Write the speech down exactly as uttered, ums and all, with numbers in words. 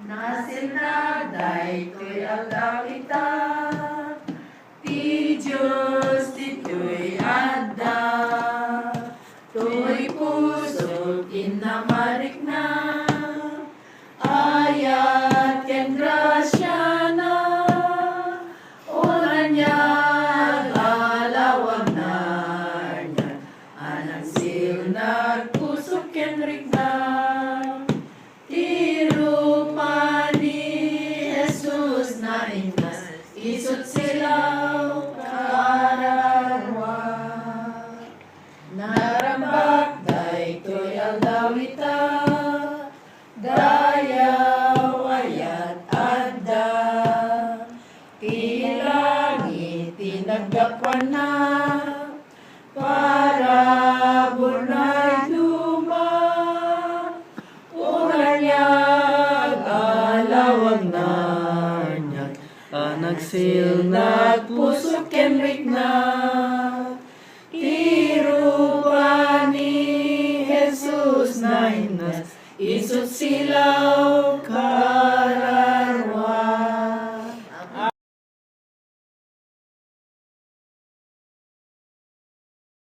Nasilna daytoy aldaw ita, ti Dios ditoy adda. Toy puso kinnamarikna, ayat ken grasiana, unaniag alawagna, a nagsilnag puso ken rikna. Ti rupa ni Jesus nainnas, isut silaw kaararua. Narambak daytoy aldaw ita, dayaw ayat adda. Ti langit ti naggapuanna, parabur na iduman. Unaniag alawagna, a nagsilnag puso ken rikna. Ti rupa ni Jesus nainnas, isut silaw